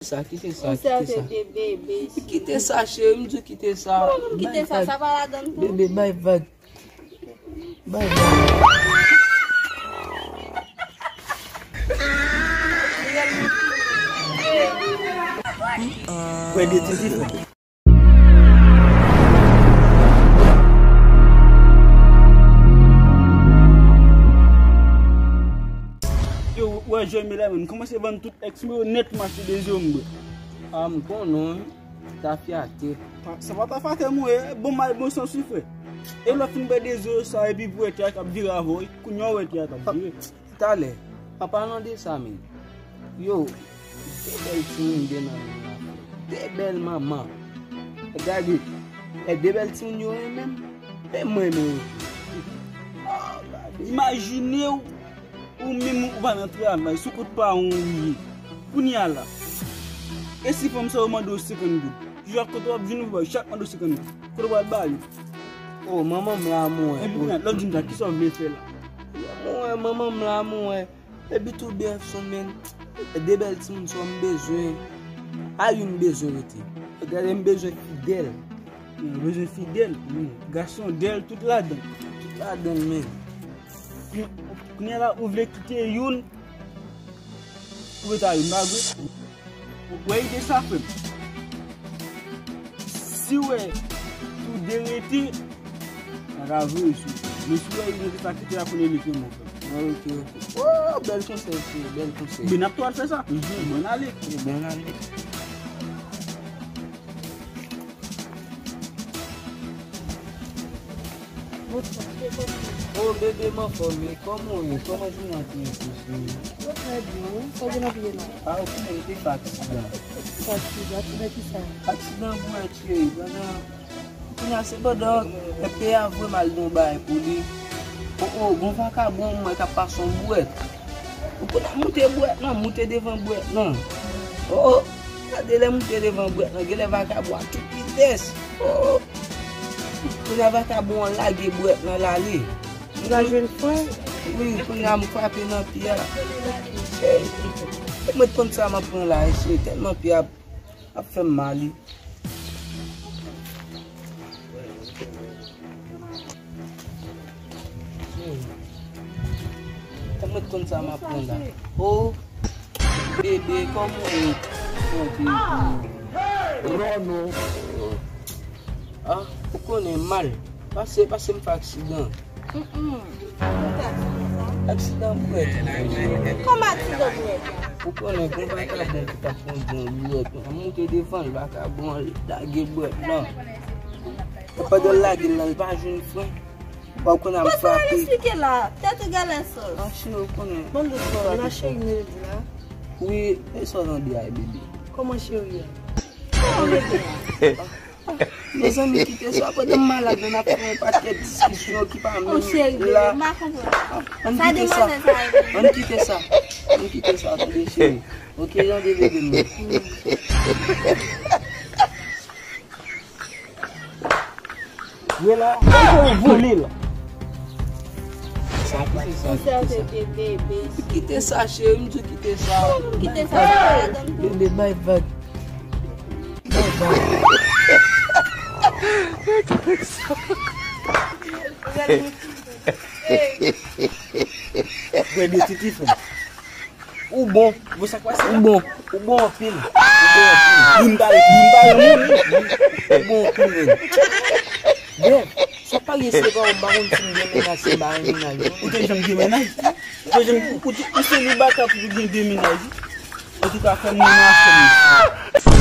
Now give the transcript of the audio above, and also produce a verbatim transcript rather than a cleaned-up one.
Sa, kite sa, kite sa. Kite sa, cheri, m di w kite sa. Kite sa, sa pa ladan l tou. Bebe, bay vag. Bay vag. Wè de titi fè. Yo, wè, Jeremy la, menm kòmanse vann tout ex mwen yo nèt, m achte de zo m bwè. A, m konnen, tafyate. Sa pa tafyate, mwen, bon may, bon sans wi, frè. E lè w fin bwè de zo sa, epi pou wè tè a k ap vire avè w, kounye a w wè tè a k ap vire. Talè, an palan de sa menm, yo, de bèl timoun gen nan men la. De bèl manman. Gade, e de bèl timoun yo renmen m. E mwen menm. Imajine w, ou menm ou pa nan travay, sou kont paran w ou ye. Kounye a la, e si fanm sa yo mande w senkant goud? Jou ak kote w ap vin ou bay, chak mande w senkant goud. Kote w pral ba yo? O, manman m la mwen. Epi kounye a, lè w di m sa, kisa w vle fè la? Mwen, manman m la mwen. Epi tou byen sou men. De bèl timoun sa m bezwen. A youn m bezwen rete. Gade m bezwen fidèl. M bezwen fidèl. Wi. Gason dèl tout ladan. Tout ladan men. Kounye a la ou vle kite youn. Ou rete a youn, pa vre? Ou wè ide sa, frè m? Si w wè tou de rete, sa ka vre sou. Men si w wè ide sa kite a konnen li ke mò, frè m. Ah, ok, ok. Oh, bèl konsèy, frè, bèl konsèy. Ben, n ap tou al fè sa. Mhm. Bon, ale. Ebyen, ale. Oh, bebe, m anfòm, e kòman w ye? Kòman jounen an te ye, cheri? Yo trè byen, wi. Sa w gen nan pye la? Ah, ou konnen m te fè aksidan. Fè aksidan? Aksidan kisa? Aksidan bwèt, cheri. Pandan, kounye a se pandan, e, pè a voye m al nan yon bagay pou li. Oh, oh, gon vakabon m wè k ap pase yon bwèt. Ou konn ap moute bwèt lan, moute devan bwèt lan. Oh, oh. Gade lè moute devan bwèt lan, genlè vakabon a tout vitès. Oh, oh. Kounye a vakabon an lage bwèt lan l ale. Ou pa jwenn fren? Wi, kounye a m frape nan pye a. Cheri, mwen t konn sa m ap pran la, cheri, tèlman pye a ap fè m mal, wi. Mwen t konn sa m ap pran la. Oh, bebe, kòman w ye? Oh, bebe. Ah, ou konnen m mal. Pase, pase m fè aksidan. Mm, mm. Aksidan bwèt. Kòman aksidan bwèt? Ou konnen, gon vakabon ki t ap konduy yon bwèt. Mwen moute devan l, vakabon an lage bwèt lan. Pandan l lage l lan, li pa jwenn fren. Ou konnen ap frape. Pase al eksplike la. Tèt ou genlè sòs. Ah, cheri, ou konnen. Ban m dousman, la cheri m rele la. Wi, e sa w tande a, bebe? Kòman cheri a? Kòman bebe a? Mezanmi, kite sa. Pandan m malad, nou ap fè yon pakèt diskisyon ki pa menm la. Ann kite sa. Ann kite sa. Ann kite sa, tande, cheri. Ok, tande, bebe m. Rela, ou vole la. Sa, kite sa, kite sa. Kite sa, cheri, m di w kite sa. Kite sa. Bebe, bay vag. Bay vag. Bebe, titi fè. Ou bon. Bon, sa k pase la? Ou bon. Ou bon anpil. Ou bon anpil. Wi, m pale, wi, m pale, wi. Ou bon anpil, menn. Bèf, sa pa gen se pa ou, m pa konn si m gen mennaj, si m pa gen mennaj. Ou te janm gen mennaj? Ou te janm, ou te, ou selibata pou gen de mennaj. Antouka, fè m nan machann.